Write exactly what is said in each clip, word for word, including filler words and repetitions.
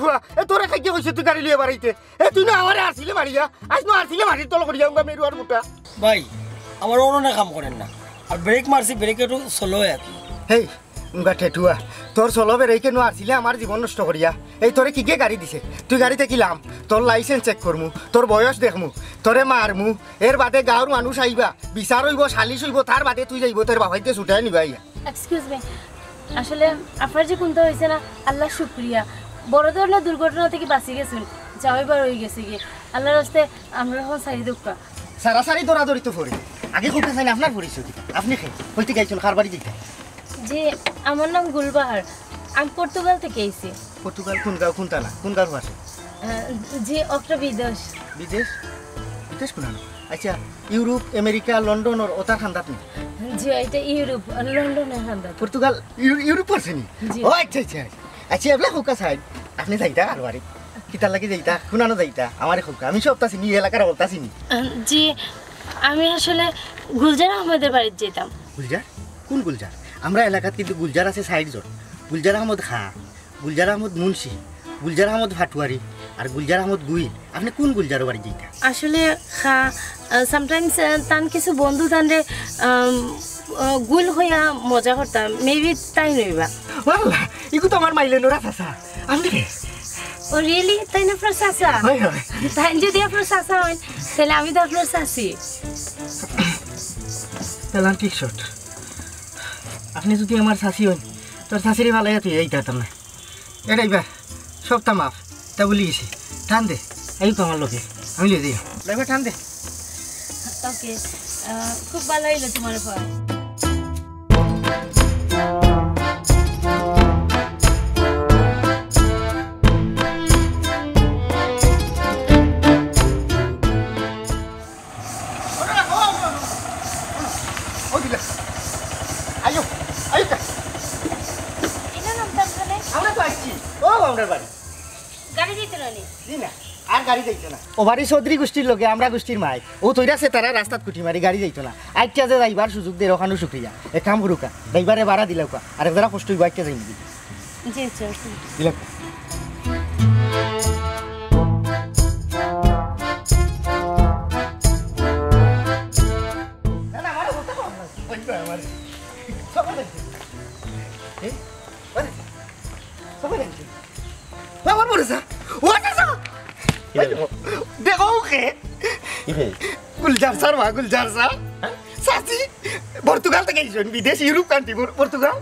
হুয়া, এ তোরে খাইকে কইছে তুই গাড়ি লইয়া বাড়াইতে। এ তুই না আমারে আরছিলে মারিয়া, আইজ না আরছিলে মারির তল করিয়া উঙ্গা মেরু আর মুটা। ভাই, আমার অনো না কাম করের না, আর ব্রেক মারছি, ব্রেক একটু স্লো আর কি। হেই, উঙ্গা ঠেঠুয়া, তোর চলো বেরেকে নো আরছিলে আমার জীবন নষ্ট করিয়া। এই তোরে কিগে গাড়ি দিছে? তুই গাড়িতে কিলাম? তোর লাইসেন্স চেক করমু, তোর বয়স দেখমু, তোরে মারমু। এর বাদে গাঁওর মানুষ আইবা, বিচার অইবো, সালিশ অইবো, তার বাদে তুই যাইবো তোর বাফাইতে ছুটাই নিবা আইয়া। এক্সকিউজ মি, আসলে আপনার যে কুনতা অইছে না, আল্লার শুকরিয়া। বড় ধরনের দুর্ঘটনা থাকি বাঁচি গেছইন, যা অইবার অইগেছে গি। আল্লার রাস্তে আমরা অখন ছাড়ি দেউক্কা। সারাসারি দৌড়াদৌড়ি তো পড়ি। আগে কইতা চাইন আপনার পরিচয় কিতা? আপনে কে? কইতে গাইছইন, কার বাড়ি যাইতা? জি, আমার নাম গুলবাহার। আমি পর্তুগাল থাকি আইছি। পর্তুগাল কুন গাঁও, কুন থানা, কুন গাঁওর পাশে? আহ, জি, অত্র বিদেশ। বিদেশ? বিদেশ কুনানো? আচ্ছা, ইউরোপ, আমেরিকা, লন্ডন অর অতার কান্দাত নি? জি, ইটা ইউরোপ, লন্ডনর কান্দাত। পর্তুগাল, ইউ-, ইউরোপ পড়ছে নি? জি। ও আচ্ছা, আচ্ছা, আচ্ছা। আচ্ছা, এবলা কউক্কা চাইন, আপনে যাইতা কার বাড়ি? কিতার লাগি যাইতা? কুনানো যাইতা? আমারে কউক্কা। আমি সবতা চিনি, ই এলাকার অকলতা চিনি। আহ, জি, আমি আসলে গুলজার আহমদের বাড়িত যাইতাম। গুলজার? কুন গুলজার? আমরা এলাকাত কিন্তু গুলজার আছে চাইর জন। গুলজার আহমদ খাঁ, গুলজার আহমদ মুন্সি, গুলজার আহমদ ফাটুয়ারি, আর গুলজার আহমদ গুইল। আপনে কুন গুলজারর বাড়ি যাইতা? আসলে খাঁ, আহ, sometimes, আহ, তান কিছু বন্ধু তানরে, আম, আহ, গুইল কইয়া মজা করতা, maybe তাইন অইবা। ওয়াল্লা, ইগু তো আমার মাইলে নোরা চাচা। আপনে কে? ও, really? তাইন আপনার চাচা? হয়, হয়। তাইন যদি আপনার চাচা অইন, তাইলে আমি তো আপনার চাচি। তাইলে ঠিক শট। আপনে যদি আমার চাচি অইন, তোর চাচিরে ফালাইয়া তুই এইতা পারতাম না। এ ড্রাইভার, সবতা মাফ, তা ভুলি গেছি। টান দে, আইউক আমার লগে, আমি লই যাই। ড্রাইভার, টান দে। ওকে, আহ, খুব ভালা অইলো তুমারে পাওয়া। ও দিলে। আইও, আইও কা। ইনো নামতাম কেনে? আমরা তো আইছি। ও, আমরার বাড়ি। গাড়ি যাইতো না নি? জি না, আর গাড়ি যাইতো না। ও বাড়ি চৌধুরী গুষ্টির লগে, আমরা গুষ্টির মাই। ও তৈরা সে তারা রাস্তাত খুটি মারি গাড়ি যাইতো না। আইচ্ছা যে যাইবার সুযোগ দের, অখানউ শুক্রিয়া। এক কাম করুক্কা, ড্রাইভাররে ভাড়া দিলাউক্কা, আর এক যারা কষ্ট অইবো, আইচ্ছা যাইমু। জি, আচ্ছা, ওকে। দিলাম। না, না, আমারে বলতে পারো না। ওই তো আমারে। সবাই দেখছে। এই, ওই দেখছে। সবাই দেখছে। ও, আমার বড় স্যার। ও, আচ্ছা, স্যার। কি রে? দেখো, ওকে। কি রে? গুলজার স্যার, বা, গুলজার স্যার। হ্যাঁ? সাসি, পর্তুগাল থাকি আইছইন, বিদেশ, ইউরোপ কান্ট্রি, পর-, পর্তুগাল।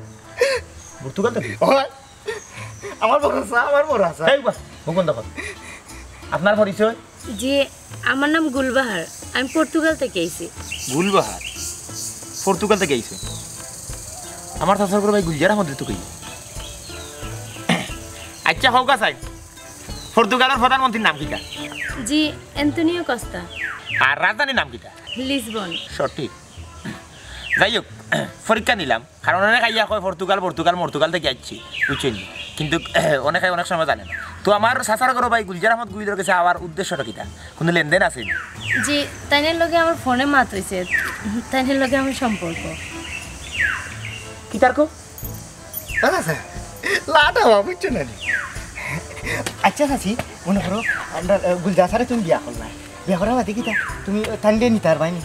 পর্তুগাল থাকি? ওই। আমার ভরসা, আমার ভরসা। এই বা, হুকুম দেখো। আপনার পরিচয়? জি, আমার নাম গুলবাহার, আমি পর্তুগাল থাকি আইছি। গুলবাহার? পর্তুগাল থাকি আইছে? আমার চাচার ঘরর ভাই গুলজার আহমদরে তো কই। আইচ্ছা, কউক্কা চাইন, পর্তুগালর প্রধানমন্ত্রীর নাম কিতা? জি, অ্যান্টোনিও কস্তা। আর রাজধানীর নাম কিতা? লিসবন। সঠিক। যাই হোক, পরীক্ষা নিলাম, কারণ অনেকে আইয়া কয়, "পর্তুগাল, পর্তুগাল, পর্তুগাল থাকি আইছি", বুঝছইন নি? কিন্তু অনেকে অনেক সময় জানে না। তো আমার চাচার ঘরর ভাই গুলজার আহমদ গুইলর গেছে আওয়ার উদ্দেশ্যটা কিতা? কুনু লেনদেন আছে নি? জি, তাইনর লগে আমার ফোনে মাত অইছে, তাইনর লগে আমার সম্পর্ক। কিতা কও? আচ্ছা, লাটা বা, বুঝছো না নি? আইচ্ছা, চাচি, মনো করো, আমরা, আহ, গুলজার স্যাররে তুমি বিয়া করলায়। বিয়া করার বাদে কিতা? তুমি, আহ, তানরে নিতায় পারবায় নি?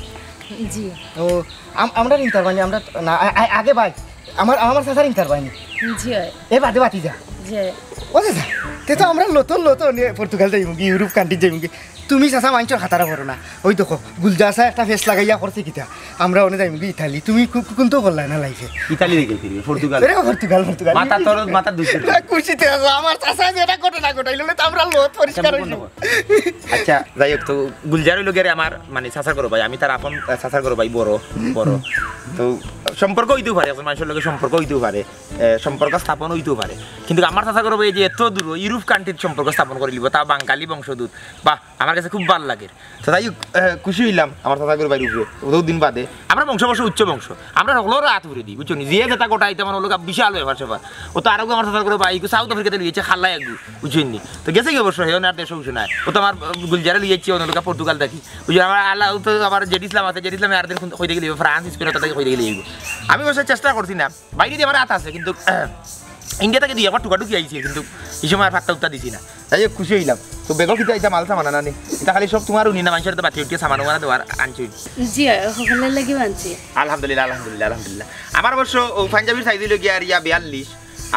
জি। ও, আম-, আমরারে নিতায় পারবায় নি, আমরা, না, আ-, আ-, আগে ভাই, আমার, আমার চাচারে নিতায় পারবায় নি? জি অয়। এর বাদে ভাতিজা? জি অয়। ও চাচা, তে তো আমরা লতর লতর নিয়া পর্তুগাল যাইমুগি, ইউরোপ কান্ট্রিত যাইমুগি। তুমি চাচা মাইনষর খাতারা পড়ো না। ওই দেখো, গুলজার স্যার একটা ফেস লাগাইয়া করছে কিতা? আমরা অনে যাইমুগি ইতালি। তুমি কু-, কু-, কুনতা করলায় না লাইফে? ইতালি দেখি ফিরবে, পর্তুগাল। এরে পর্তুগাল, পর্তুগাল। মাথা তোর, মাথা দুষ না, খুশিতে আছো। আমার চাচা যেটা ঘটনা ঘটাইলো না, তো আমরা লত পরিষ্কার অইলো। আচ্ছা, যাই হোক, তো গুলজার অইলো গিয়া আমার, মানে, চাচার ঘরর ভাই, আমি তার আপন, আহ, চাচার ঘরর ভাই, বড়, বড়। তো সম্পর্ক অইতেও পারে, একজন মানষর লগে সম্পর্ক অইতেও পারে, আহ, সম্পর্ক স্থাপন অইতেও পারে। কিন্তু আমার চাচার ঘরর ভাই যে এত দূর, ইউরোপ কান্ট্রিত সম্পর্ক স্থাপন করিলিবো, তা বাঙালি বংশোদ্ভূত, বাহ, আমার গেছে খুব ভালা লাগের। তো যাই হোক, আহ, খুশি অইলাম আমার চাচার ঘরর ভাইর উপরে, অত দিন বাদে। আমরা বংশ, বংশ, উচ্চ বংশ, আমরা হকলর আত উপরে দি, বুঝছো নি? যে যেটা ঘটাইতে আমার অউ লোক বিশাল ব্যাপার স্যাপার। ও তো আরোগু আমার চাচার ঘরর ভাই, ইগু সাউথ আফ্রিকাত লইয়া আইছে, খালা এগু, বুঝছো নি? তো গেছে গি অবশ্য, হে অনে আর দেশো উঠছে না। ও তো আমার, আহ, গুলজারে লইয়া আইছে, অউ লোক পর্তুগাল থাকি। বুঝছো, আমার আলা, ও তো আবার জেড ইসলাম আছে, জেড ইসলামে আর দিন কইতে গেলে ফ্রান্স, স্পেন, অতা থাকি কইতে গেলে অইবো। আমি অবশ্য চেষ্টা করছি না, বাইরে দি আমার আত আছে, কিন্তু, আহ, ইন্ডিয়া থাকি দুই একবার টুকাটুকি আইছি, কিন্তু ই সময় আর পাত্তা উত্তা দিছি না। যাই হোক, খুশি অইলাম। তো বেগো কিতা ইতা মাল সামান আনা নি? ইতা খালি সব তুমার উনি না, মানষর তো বাটি উঠিয়া সামান উমানা দেওয়ার আনছইন। জি, হকলর লাগি আনছি। আলহামদুলিল্লাহ, আলহামদুলিল্লাহ, আলহামদুলিল্লাহ। আমার অবশ্য ও পাঞ্জাবির সাইজ অইলো গিয়া আর ইয়া বিয়াল্লিশ,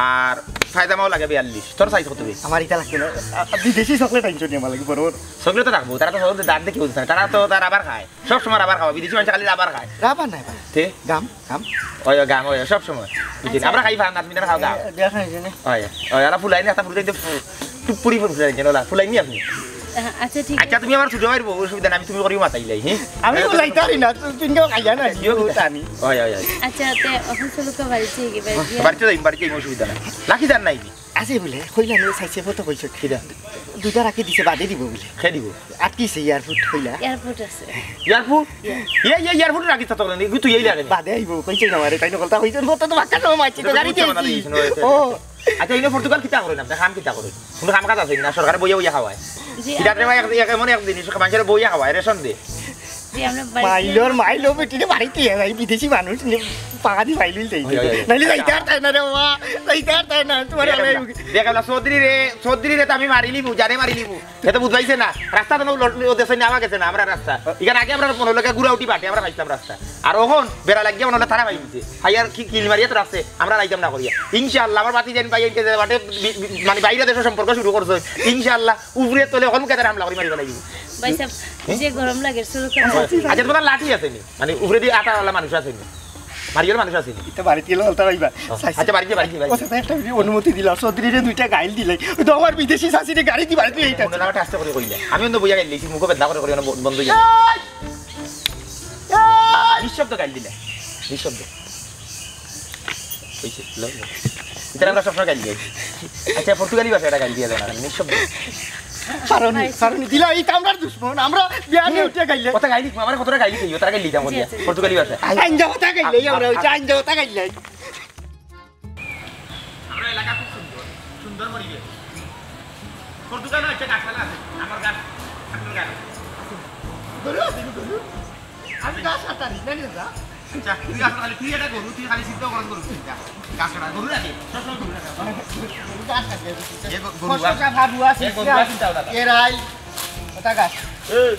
আর পায়জামাও লাগে বিয়াল্লিশ। তোর সাইজ কত বে? আমার ইতা লাগতো না। আ, আ, বিদেশি চকলেট আনছো নি আমার লাগি বড় বড়? চকলেট তো রাখবো, তারা তো চকলেট দাঁত দেখে বুঝছে না, তারা তো তার আবার খায়। সব সময় রাবার খাওয়া, বিদেশি মানুষ খালি রাবার খায়। রাবার নাই ভাই। তে? গাম, গাম। ওই, ওই গাম, ওই, সব সময়। বুঝলি? আচ্ছা। আমরা খাই ফান, আপনি খাও গাম। এ, দেখা হয়েছে না? ওই, ওই, ওরা ফুলাই নি, একটা ফুলাই দে, ফু-, টুপুরি ফুলাই নি, ওলা, ফুলাই নি আপনি? আ-, আচ্ছা, ঠিক আচ্ছা, আছে। তুমি আমার ছোট ভাইর বউ, অসুবিধা নাই, আমি তুমি করিও মাতাইলাই, হ্যাঁ? আমি ফুলাইতে পারি না, তুমি, তুমি কেউ খাইয়া না, কিও কিতা? আমি। ওই, ওই, ওই। আচ্ছা, তে অখন চলো তো বাড়িত যাই, বাড়িত যাই। বাড়িত যাই, বাড়িত যাই, অসুবিধা নাই। লাকি যার নাই নি? আছে বুলে, কইলা নি, চাইছে কত কইছে। কিতা? দুইটা রাখি দিছে, বাদে দিব বুলে। খে দিব? আটকিছে এয়ারপোর্ট কইলা। এয়ারপোর্ট আছে। এয়ারপোর্ট? ইয়া। ইয়ে, ইয়ে, এয়ারপোর্ট রাখি তা তো নেই, তুই এই লাগে। বাদে আইব, কইছে না আমারে, তাই না কথা কইছে, মত তো বাক্কা সময় মারছি, তো গাড়ি বুঝছো না, দিয়েছি। ও। আচ্ছা, ইনো পর্তুগাল কিতা করে না? কাম কিতা করে? কোনো কাম কাজ আছে না? সরকারে বইয়া বইয়া খাওয়ায়। জি, কিতা আমরা রে ভাই, এক, এক, এমন এক জিনিস, মানুষের বইয়া খাওয়ায়, রেশন দে। জি, আমরা বাড়িতে মাইলর, মাইলো বেটিরে বাড়িতে ভাই, বিদেশি মানুষ নি, পাকা দি ফাইলুল দেই। ওই, ওই, ওই। নাইলে যাইতে আর তাই না রে বাবা, যাইতে আর তাই না, তোমার দেখ আলাই না, দেখ না, চৌধুরী রে, চৌধুরী রে তো আমি মারিলিমু, জানে মারিলিমু। এ তো বুঝবাইছে না, রাস্তা তো ও ল-, ও দেশে নেওয়া গেছে না, আমরা রাস্তা। এখানে আগে আমরা মনে হলো গুড়া উঠি বাটে, আমরা পাইতাম রাস্তা। আর ওখন বেড়া লাগিয়া মনে হলো তারা পাই দিছে। হাই আর কি কিল মারিয়া তো রাখছে, আমরা লাইতাম না করিয়া। ইনশাআল্লাহ, আমার বাতি যাইন ভাই, এনকে যে বাটে বি-, বি-, মানে বাইরে দেশে সম্পর্ক শুরু করছে। ইনশাআল্লাহ, উপরে তলে ওখান কেতারে হামলা করি মারি ফেলাই দিব। ভাই সাহেব, হ্যাঁ? যে গরম লাগে, শুরু করে আচ্ছা, তোমার লাঠি আছে নি? মানে, উপরেদি আটাওয়ালা মানুষ আছে নি? মারিওর মানুষ আছে নি? এটা বাড়িতে গেলে হলতা পাইবা। আচ্ছা, বাড়িতে, বাড়িতে, বাড়িতে। ও, সাথে একটা মিনিট অনুমতি দিলাম, চৌধুরীরে দুইটা গাইল দিলাই। ওই তো আমার বিদেশি শাশুড়ি গাড়ি দি বাড়িতে এইটা। মনে হয় আস্তে করে কইলে। আমি অন্য বইয়া গাইল দিছি, মুখে বেদনা করে করি, অন্য ব-, বন্ধ হয়ে যাবে। এই! এই! নিঃশব্দ গাইল দিলে। নিঃশব্দ। হইছে, লো, লো। এটা আমরা সবসময় গাইল দিই। আচ্ছা, পর্তুগালি ভাষায় এটা গাইল দিয়ে দেয় না, নিঃশব্দ। কারণ, কারণ দিলা, এই তো আমরার দুশমন, আমরা বিয়ানে উঠে গাইলে। কথা গাইলি, আমার কতটা গাইলি খাইও, তারা গাইলি দাম জি, করিয়া। জি। পর্তুগালি ভাষায়। আইন যাওয়া তা গাইলে, আমরা ওই যে আইন যাওয়া তা গাইলে। আমরা এলাকা খুব সুন্দর, সুন্দর পরিবেশ। পর্তুগাল হচ্ছে গাছপালা আছে, আমার গাছ, আপনার গাছ। গরু আছে, গরু। আমি গাছ কাটারি, জানি না। আচ্ছা, তুই আসলে খালি, তুই এটা গরু, তুই খালি সিদ্ধ গরম গরু, তুই যা। গাছ কাটা, গরু রাখে, সবসময় গরু রাখে। গরু গাছ কাটে। এ গ-, গরু খসখসা গাছ। ভাবু আছে, এ গরু গাছ চিন্তা ওটা। এরাই, ওটা গাছ। এই,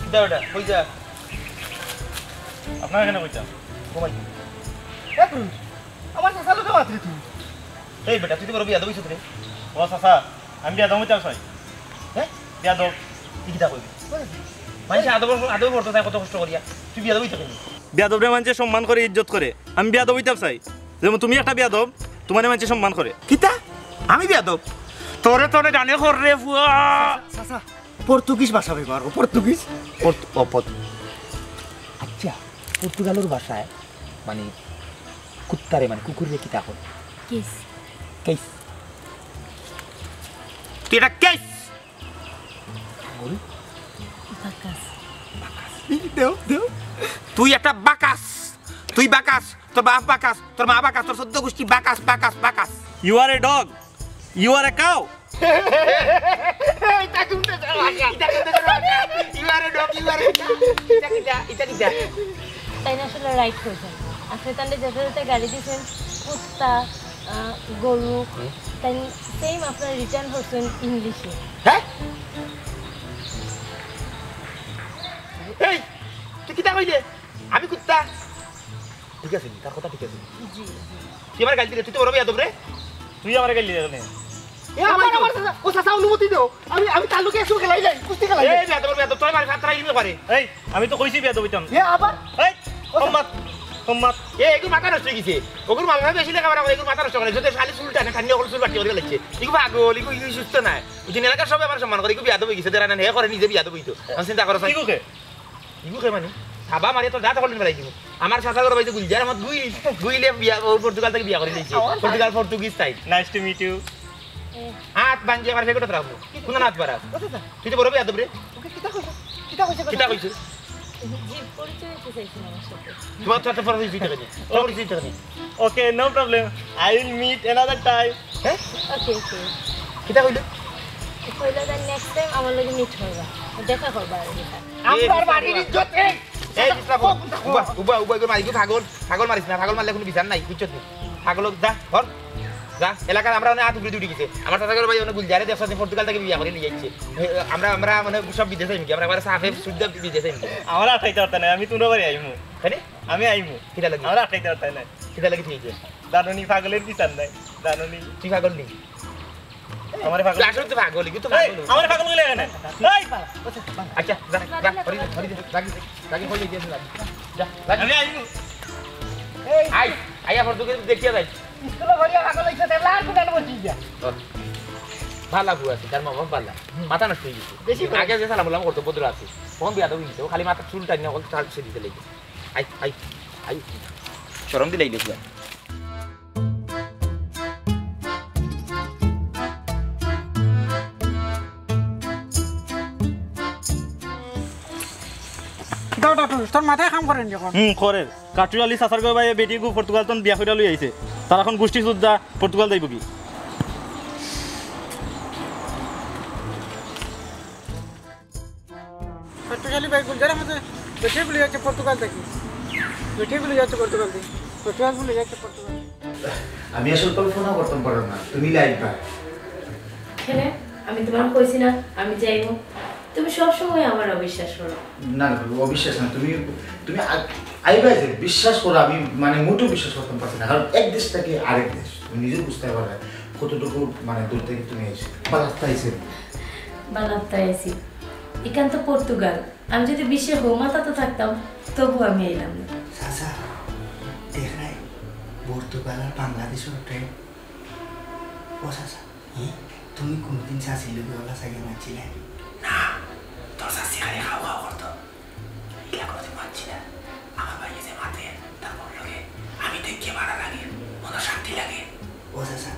কিতা ওটা? কই যা? আপনার এখানে কইতাম। ঘুমাই। এ পুরুষ, আমার চাচার লগে মাতরে তুই। এই বেটা, তুই তো বড় বিয়াদব হইছস রে। ও চাচা, আমি বিয়াদব হইতাম চাই। হ্যাঁ? বিয়াদব? তুই কিতা কইবি? কই? মানুষে আদব, আদব করতে চায় কত কষ্ট করিয়া। তুই বিয়াদব হইতে কেন? বিয়াদবরে মানুষে সম্মান করে, ইজ্জত করে। আমি বিয়াদব হইতাম চাই। যেমন তুমি একটা বিয়াদব, তোমারে মানুষে সম্মান করে। কিতা? আমি বিয়াদব? তোরে তোরে জানে কর রে ফুয়া। চাচা, পর্তুগিজ ভাষা ব্যবহার করো, পর্তুগিজ। পর্তু-, ও, পর্তু-, আচ্ছা, পর্তুগালর ভাষায় মানে কুত্তারে, মানে কুকুররে কিতা কয়? কিস। কিস। তুই এটা কিস? গরু? বাকাস। বাকাস। দেও, দেও। তুই একটা বাকাস। তুই বাকাস। তোর বাপ বাকাস, তোর মা বাকাস, তোর চোদ্দ গোষ্ঠী বাকাস, বাকাস, বাকাস। You are a dog. You are a cow. ইটা কোনটা? ইটা কোনটা? You are a dog, you are a cow. ইটা কিতা? ইটা কিতা? তাই না আসলে রাইট কইছেন। আপনি তাহলে যেটা যেটা গালি দিছেন, কুত্তা, আহ, গরু, হুম। তাই সেম আপনার রিটার্ন করছেন ইংলিশে। হ্যাঁ? এই, তুই কিতা কইলে? আমি কুত্তা? ঠিক আছে নি? তার কথা ঠিক আছে নি? জি, জি। তুই আমার গালি দিলে, তুই তো বড় বেয়াদব রে। তুই আমার গালি দিলে কেনে? এ, আমার, আমার, আমার চাচা, ও চাচা, অনুমতি দেও। আমি, আমি তার লগে একটু খেলাই যাই, কুস্তি খেলাই যাই। এই বেয়াদব, বেয়াদব, তোর মারি ফাত্রা ইলমে পারে। এই, আমি তো কইছি বেয়াদব হইতাম। এ, আবার? এই, ও চাচা। সম্মাত, সম্মাত। এ, এগুর মাথা নষ্ট হয়ে গেছে। ওগুর মাথা বেশি লেখাপড়া করে, এগুর মাথা নষ্ট করে। যদি খালি চুল টানে, খালি ওগুর চুল বাটি করে লাগছে। এগু পাগল, এগু, এগু সুস্থ নাই। ওই যে এলাকার সবাই আমার সম্মান করে, এগু বেয়াদব হয়ে গেছে, দেরা না, হে করে নিজে বেয়াদব হইতো। আমি চিন্তা করো, কি কইছে? ইগু কে মানে? থাবা মারিয়া তোর দাঁত হকল ফালাই দিমু। আমার চাচা ঘর বাইতে গুলজার আমার দুই, দুই লে বিয়া, ও পর্তুগাল থাকি বিয়া করি লইছে। আমার পর্তুগাল, পর্তুগিজ তাই। Nice to meet you. আত ভাঙ্গি আমার ফেকটত রাখবো। কোন আত পারা? ও চাচা। তুই তো বড় বেয়াদব রে। ওকে কিতা কইছো? কিতা কইছো? কিতা কইছো? জি, পরিচয় হইতে চাইছি না আমার সাথে। তোমার তো একটা পরিচয় হইতে পারে। তোমার পরিচয় হইতে পারে। Okay, no problem. I will meet another time. হ্যাঁ? ওকে, ওকে। কিতা কইলো? কইলো যে নেক্সট টাইম আমার লগে মিট করবা, দেখা করবা আর কি। আমরার বাড়ির ইজ্জত, এই! এই, ও, উবা, উবা, উবা, উবা, মারি, পাগল, পাগল মারিস না, পাগল মারলে কোনো বিচার নাই, বুঝছস নি? পাগল, যা, ঘর। যা, এলাকার আমরা অনেক আত উপরে উঠি গেছে। আমার চাচা করে ভাই অনেক গুলজারে দেখছো, পর্তুগাল থাকি বিয়া করি লই আইছে। এ, আমরা, আমরা মানে সব বিদেশ আইমু কি, আমরা একবারে সাফে শুদ্ধ বিদেশ আইমু কি। আমার আটকাইতে পারতা নাই, আমি তোমরা বাড়ি আইমু। কেনে? আমি আইমু। কিতা লাগি? আমার আটকাইতে পারতা নাই। কিতা লাগি ঠিক আছে? জানো নি, পাগলের বিচার নাই। জানো নি? তুই পাগল নি? আমারে পাগল। তুই আসলে তো পাগল, কিন্তু এই, পাগল। আমারে পাগল কইলে কেনে? এই! আচ্ছা, যা, যা, হরি, হরি, রাগি, রাগি, হরি, যা, যা, যা, যা। আমি আইমু। এই! আই, আইয়া পর তোকে দেখিয়া যাই। স্কুলে ভরিয়া পাগল হইছে, তাহলে আর কোথায় বলছি গিয়া? ও, ভালা বউ আছে, তার মা বাপ ভালা। মাথা নষ্ট হয়ে গেছে। বেশি ভালা। আগে যে সালাম বললাম করতো, ভদ্র আছে। ফোন দিয়া তো হইছে, ও খালি মাথা চুল টাইনা, ওখানে চাল ছেড়ে দিতে লেগে। I, I, I. শরম দিলাই দেখলাম। দাও, দাও, দাও, তোর মাথায় কাম করেন যখন। হুম, করে। কাটুর আলী চাচার গো ভাই বেটি গু পর্তুগাল তন বিয়া কইরা লই আইছে। তার এখন গোষ্ঠী সুদ্ধা পর্তুগাল যাইব কি? কাটুর আলী ভাই গুলজারা মাঝে বেটি বলে যাচ্ছে পর্তুগাল থাকি। বেটি বলে যাচ্ছে পর্তুগাল থাকি। পর্তুগাল বলে যাচ্ছে পর্তুগাল। আমি আসলে কল্পনা করতাম পারলাম না, তুমি লাইবা। কেনে? আমি তোমার কইছি না, আমি যাইমু। তুমি সবসময় আমার অবিশ্বাস করো। না, না, অবিশ্বাস না, তুমি, তুমি আ-, আইবা যে বিশ্বাস করো, আমি মানে মোটেও বিশ্বাস করতাম পারছি না, কারণ এক দেশ থাকি আরেক দেশ, তুমি নিজেও বুঝতে পারবে কতটুকু মানে দূর থাকি তুমি আইছো। বালাত্তা আইছে। বালাত্তা আইছি। এখান তো পর্তুগাল। আমি যদি বিশ্বে হৌমাতা তো থাকতাম, তবু আমি আইলাম না। চাচা, দেখ নাই, পর্তুগাল আর বাংলাদেশের ট্রেন। ও চাচা, হুম? তুমি কোনোদিন চাচির লগে ওলা চাইয়া মারছিলে? না, তোর চাচি খালি খাও খাও করতো। ইলা কোনোদিন মারছি না। আমার ভাই যে মাতে, তার বউর লগে আমি দেখে মারা লাগে, মনে শান্তি লাগে। ও চাচা,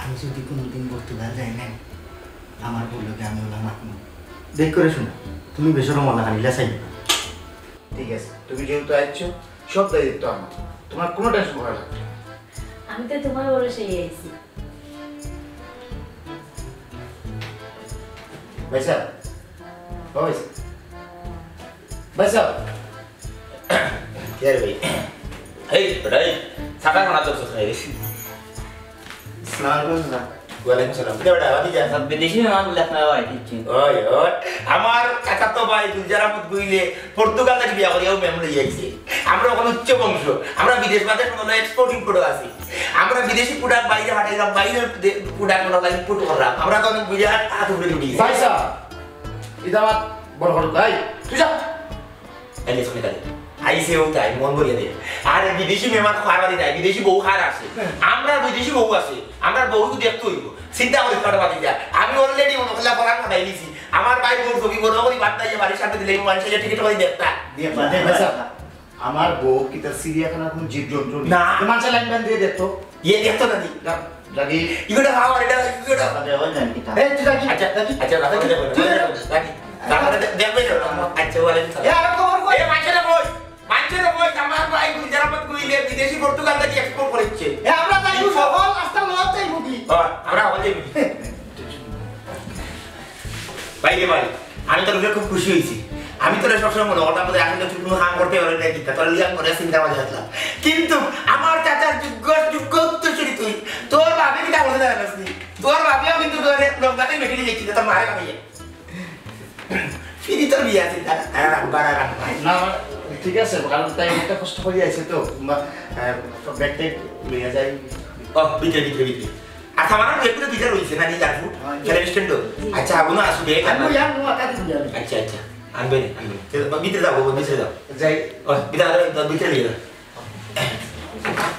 আমি যদি কোনোদিন পর্তুগাল যাই না, আমার বউর লগে আমি ওলা মারমু। দেখ করে শোনো, তুমি বেসরম ওলা খালি ইলা চাইবে না। ঠিক আছে, তুমি যেহেতু আইছো, সব দায়িত্ব আমার, তোমার কোনো টেনশন করা লাগবে না। আমি তো তোমার ভরসায় আইছি। ভাই সাহেব, ও ভাই সাহেব, ভাই সাহেব। কে রে ভাই? এই, বেটা, এই, ছাতা খানা তো কোথায় রে? আসসালামু আলাইকুম, স্যার। ওয়ালাইকুম সালাম। কিতা বেটা, বাকি যা। স্যার, বিদেশি মেহমান বলে আপনারা হয়, ঠিক ঠিক। ওই, ওই। আমার চাচাতো ভাই গুলজার আহমদ গুইলে পর্তুগাল থাকি বিয়া করিয়া ও মেম লই আইছে। আমরা ওখানে উচ্চ বংশ। আমরা বিদেশ বাদেশ মনে হয় এক্সপোর্ট ইম্পোর্টও আছি। আমরা বিদেশি প্রোডাক্ট বাইরে পাঠাইলাম, বাইরের দে-, প্রোডাক্ট মনে হয় ইম্পোর্ট করলাম। আমরা তো অনেক বিরাট হাত উপরে উঠি গেছি। ভাই সাহেব, এটা আমার বড় বড় ভাই। তুই যা। এই যে শুনে তাহলে। আইসে ও তাই, মন ভরিয়া দে। আরে বিদেশি মেহমান খাওয়ার বাড়ি নাই, বিদেশি বউ খাওয়ার আছে। আমরা বিদেশি বউ আছে, আমরা বউ দেখতে হইব। চিন্তা করিস না, বাদ দিয়া। আমি already মনে করলে পড়া পাঠাই দিছি। আমার ভাই বউ ছবি বড় করি বাদ দিয়ে বাড়ির সামনে দিলে মানুষের টিকিট করে দেখতা। দিয়ে বাদে ভাই সাহেব, আমার বউ কিতা চিড়িয়াখানার কোনো জীবজন্তু নি? না। তো মানুষের লাইন বান্ধ দিয়ে দেখতো। ইয়ে দেখতো না নি? না, লাগি। ইগুলো খাওয়ার, এটা, ইগুলো। বাদে ওই জানি কিতা। এই, তুই লাগি। আচ্ছা, লাগি। আচ্ছা, রাখো, তুই রাখো, তুই রাখো, রাখো। লাগি। তারপরে দে-, দেখবে তো। আচ্ছা, ওয়ালাইকুম সালাম। এ, আর খবর কই? এ, মাইকেলে কই? মাইকেলে কই? আমার ভাই গুলজার আহমদ গুইলে বিদেশি পর্তুগাল থাকি এক্সপোর্ট করেছে। এ, আমরা তাই এই সকল রাস্তা লড়াতে মুদি। ও, আমরা হলে মুদি। ভাই রে ভাই, আমি তোর উপরে খুব খুশি হয়েছি। আমি তোরা সবসময় মনে করতাম যে আসলে তুই কোনো কাম করতে পারবি না, কিতা তোর লিয়া করে চিন্তা ভাবনা আসলাম। কিন্তু আমার চাচার যোগ্য, যোগ্য উত্তরসূরি তুই। তোর ভাবি কিতা বলতে জানাস নি? তোর ভাবিও কিন্তু তোর লোক দাঁড়িয়ে বেশি দেখছি, তোর মারে ভাবিয়ে। ফিরি তোর বিয়া চিন্তা, আর রাখবার আর রাখবার। না, না, ঠিক আছে, কারণ তাই একটা কষ্ট করে আইছে তো, বা, আহ, ব্যাগটা লইয়া যাই। ও, ভিতরে, ভিতরে, ভিতরে। আচ্ছা, আমার ব্যাগগুলো ভিতরে রয়েছে, না, নিয়ে যাবো? হ্যাঁ। ফেলে স্ট্যান্ড তো? জি। আচ্ছা, আগুন আসুক, ব্যাগ আমি আমার। ওই আর নো, আটা দিবি আমি। আচ্ছা, আচ্ছা, আনবে না, আনবে না। ভিতরে যাবো, ভিতরে যাও। যাই। ও, ভিতরে, ভিতরে নিয়ে যাও।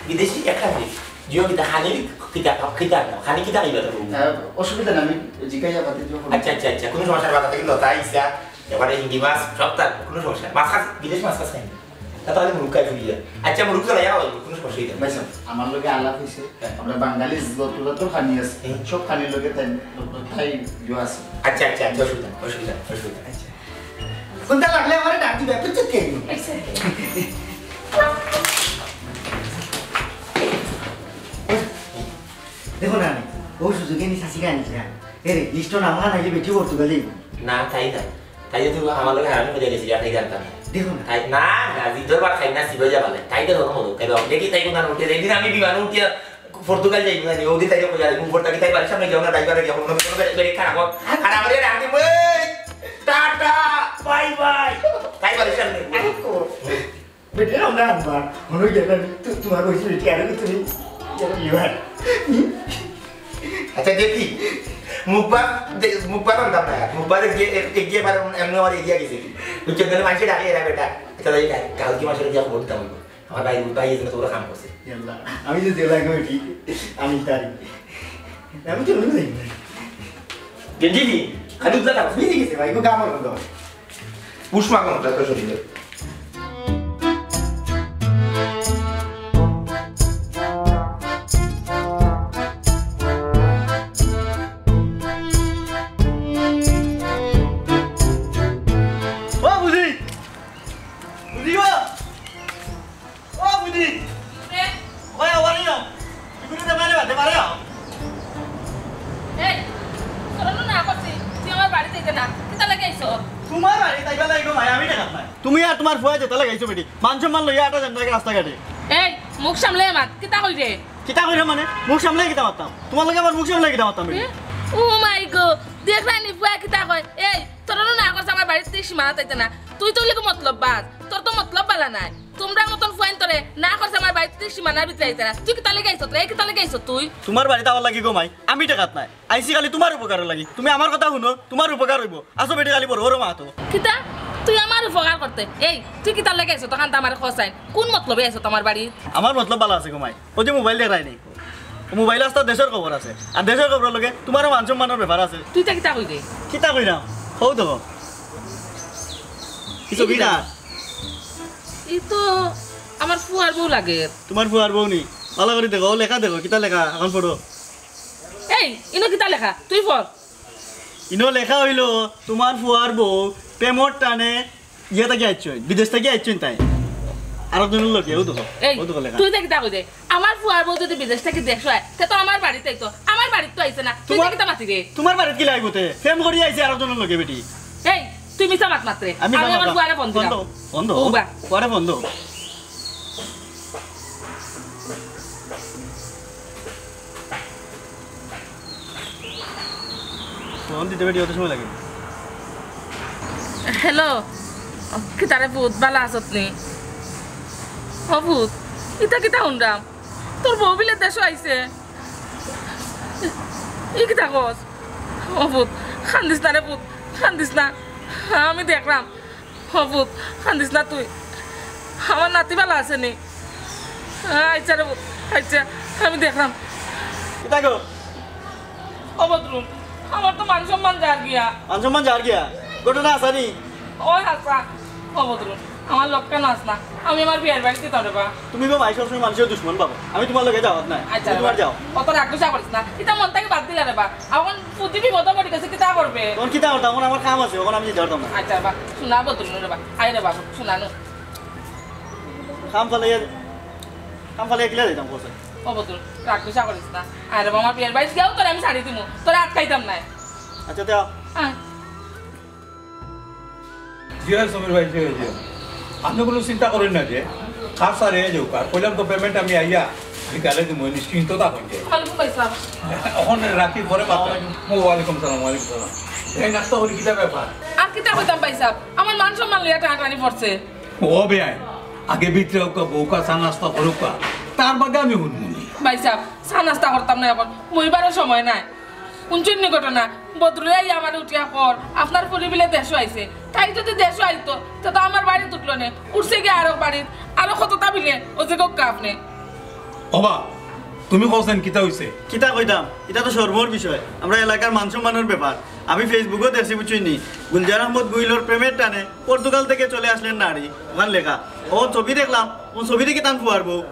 বিদেশি একটা জিনিস। জিও কিতা খানি কিতা, কিতা না, খানি কিতা খাইবা তো? আহ, অসুবিধা না, আমি জিকাইয়া বাদে জিও করবো। আচ্ছা, আচ্ছা, আচ্ছা, কোনো সমস্যা না, বাজার থেকে লতা আইসা, এবারে হিন্দি মাছ, সব তার, কোনো সমস্যা না। মাছ খাস, বিদেশি মাছ খাস খাই না। তা তাহলে মুরুগ খাই ফিরিয়া। আচ্ছা, মুরুগ তো লাইয়া হবে, কোনো সমস্যা নেই। ভাই সাহেব, আমার লগে আলাপ হইছে, হ্যাঁ। আমরা বাঙালি যত যত খানি আছে, হ্যাঁ। সব খানির লগে তাই, তাই ইয়ে আছে। আচ্ছা, আচ্ছা, আচ্ছা, অসুবিধা নেই, অসুবিধা নেই, অসুবিধা নেই। আচ্ছা। কোনটা লাগলে আমারে ডাক দিবে, বুঝছো কি? দেখো না, ও সুযোগে নি শাসিকা আনিস না। এ রে, লিস্ট নামা নাইলে বেটি পর্তুগাল যাইব। না, তাই না। তাই তো আমার লগে হারামি করে গেছি, আর তাই জানতাম না। দেখো না। তাই না, না, জিদ্দর বার খাই না, সিবাই যাবা না। তাই তো ধর্ম হলো, তাই বাবা, দেখি তাই কোন উঠে, যেদিন আমি বিমানে উঠিয়া পর্তুগাল যাইবো জানি, ওদিন তাইরে কইয়া দিমু, উপর থাকি তাই বাড়ির সামনে গিয়া আমরা ড্রাইভারে গিয়া কোনো কোনো ব্রেক খারাপ হোক। আর আমারে ডাক দিমু, "এই, টাটা, বাই বাই।" তাই বাড়ির সামনে। বেটা, আমরা আনবা। মনে হয় গেল, তু-, তোমার ওই চুরি টিয়ারে তুমি, ইয়ে, ইয়ে, আচ্ছা, দেখি, মুখবার, দে-, মুখবার আনতাম না। মুখবার এগিয়ে, এ-, এগিয়ে বার এমনি আমার এগিয়ে গেছে কি? বুঝছো? তাহলে মানুষে ডাকে এরা বেটা। আচ্ছা, তাই ডাক, কালকে মাসে গিয়া খবর দিতাম। আমার ভাই, ভাই এখানে তোরা কাম করছে। ইয়াল্লা, আমি যে জেলা কমিটি, আমি তারি। আমি তো ভুলে যাই না। গেঞ্জি দি, খালি উদ্দা থাকো। ভিজে গেছে ভাই, গো গামর মতো। উষ্মা কোনো যত শরীরে। ও বুঝি, বুঝি গো। ও বুঝি। এ? ওই আবার এলাম। তুমি তো মানে বাদে পারে আও। এই, তোর না করছি, তুই আমার বাড়িত আইতে না। কিতা লাগি আইছো? তোমার বাড়িত আইবা লাগি গো মাই, আমি টেকাত নাই। তুমি আর তোমার ফুয়া যেতা লাগি আইছো বেটি। মান সম্মান লইয়া আটা যান নাকি রাস্তাঘাটে? এই, মুখ সামলে মাত, কিতা কইরে? কিতা কইরে মানে? মুখ সামলে কিতা মাততাম? তোমার লগে আমার মুখ সামলে কিতা মাততাম বেটি? এ? ও মাই গো, দেখরায়নি ফুয়া কিতা কয়? এই, তোর না করছে আমার বাড়িত সীমানাত আইতে না। তুই তো অইলে মতলববাজ, তোর তো মতলব বালা নাই। তোমরার মতন ফুয়াইন্তরে না করছে আমার বাড়িত সীমানার ভিতরে আইতে না। তুই কিতা লাগি আইছত রে? এই কিতা লাগি আইছত তুই? তোমার বাড়িত আওয়ার লাগি গো মাই, আমি টেকাত নাই। আইছি খালি তোমার উপকারর লাগি। তুমি আমার কথা হুনো, তোমার উপকার অইবো। আসো বেটি খালি বড় বড় মাতো। কিতা? তুই আমার উপকার করতে? এই, তুই কিতার লাগি আইছত? অখানতা আমারে কছাইন। কোন মতলবে আইছত আমার বাড়িত? আমার মতলব বালা আছে গো মাই। ওই যে মোবাইল দেখরায়নি। মোবাইল আস্তা দেশর খবর আছে। আর দেশর খবরর লগে তোমারও মান সম্মানর ব্যাপার আছে। তুই ইতা কিতা কইরে? কিতা কইরাম? কও তো। ই ছবি কার? ই তো আমার ফুয়ার বউ লাগের। তোমার ফুয়ার বউ নি? বালা করি দেখো, অউ লেখা দেখো, কিতা লেখা? অখন পড়ো। এই, ইনো কিতা লেখা? তুই পড়। ইনো লেখা অইলো, তোমার ফুয়ার বউ প্রেমর টানে ইয়া থাকি আইছইন, বিদেশ থাকি আইছইন তাইন। আরক জনর লগে, অউ দেখো, এই, অউ দেখো লেখা। তুই ইতা কিতা কইরে? আমার ফুয়ার বউ যদি বিদেশ থাকি দেশো আয়, তে তো আমার বাড়িত আইতো। আমার বাড়িত তো আইছে না। তুই ইতা তোমার, কিতা মাতিরে? তোমার বাড়িত কিলা আইবো তে? প্রেম করি আইছে আরক জনর লগে বেটি। এই, তুই মিছা মাত মাতরে। আমি আমি মিছা আমার মাত ফুয়ারে ফোন দিলাম। ফোন দেও, ফোন দেও। ও বা। ফুয়ারে ফোন দেও। ফোন দিতে বেটি অত সময় লাগে? হ্যালো, কিতারে পুত, বালা আছত নি? ও পুত, ইতা কিতা হুনরাম? তোর বউ বিলে দেশো আইছে। ই কিতা কস? ও পুত, কান্দিস না রে পুত, কান্দিস না। আমি দেখরাম। ও পুত, কান্দিস না তুই। আমার নাতি বালা আছে নি? আচ্ছা রে পুত, আচ্ছা, আমি দেখরাম। কিতা গো? ও বদরুল, আমার তো মান সম্মান যার গিয়া। মান সম্মান যার গিয়া? ঘটনা আছে নি? ওই হাছা। ও বদরুল, আমার লগে কেনে আছ না? আমি আমার বিয়ার বাড়িত যাইতাম রে বা। তুমি গো মাই সবসময় মানষর দুশমন বাবা। আমি তোমার লগে যাওয়াত নাই। আচ্ছা তুমি রে তোমার বা। যাও। অত রাগ গুসা করিস না। ইতা মন থাকি বাদ দিলা রে বা। অখন ফুজি বিপদো পড়ি গেছে, কিতা করবে? অখন কিতা করতাম? অখন আমার কাম আছে, অখন আমি যাইতাম পারতাম না। আচ্ছা রে বা, হুনা বদরুল রে বা। আয় রে বা, হুনা নু। কাম ফালাইয়া, কাম ফালাইয়া কিলা যাইতাম কও চাই? ও বদরুল, রাগ গুসা করিস না। আয় রে বা, আমার বিয়ার বাড়িত গিয়াউ তোরে আমি ছাড়ি দিমু। তোরে আটকাইতাম নায়। আচ্ছা, তে আও। আয়। জি অয় সমীর ভাই, জি অয়, জি অয়। আপনে কুনু চিন্তা করইন না যে, কাজ সারিয়া যাউক্কা। আর কইলাম তো payment আমি আইয়া বিকালে দিমু, নিশ্চিন্ত থাকইন যে। ওয়ালাইকুম আসসালাম। অখন রাখি, পরে মাত। ওয়ালাইকুম সালাম, ওয়ালাইকুম সালাম। এই নাস্তা করি কিতা ব্যাপার? আর কিতা কইতাম ভাইসাব, আমার মান সম্মান লইয়া টানাটানি পড়ছে। ও বেয়াই, আগে ভিতরে আউক্কা, বউক্কা, চা নাস্তা করউক্কা, তার বাদে আমি হুনমুনি। ভাইসাব, চা নাস্তা করতাম না অখন, বইবারও সময় নাই। হুনছইন নি ঘটনা? বদরুলে আইয়া আমারে উঠিয়া কর, আপনার ফুরি বিলে দেশো আইছে। তাই যদি দেশো আইতো, তে তো আমার বাড়িত উঠলো নে, উঠছে গিয়া আরক বাড়িত, আরো কততা বিলে, ও যে গো আপনে। ওবা, তুমি কওছেন কিতা অইছে? কিতা কইতাম, ইটা তো শরমর বিষয়, আমরা এলাকার মান সম্মানর ব্যাপার। আমি Facebook-ও দেখছি, বুঝছইন নি, গুলজার আহমদ গুইলর প্রেমের টানে পর্তুগাল থেকে চলে আসলেন নারী, অখান লেখা। ও ছবি দেখলাম, ও ছবি দেখি তান ফুয়ার বউ।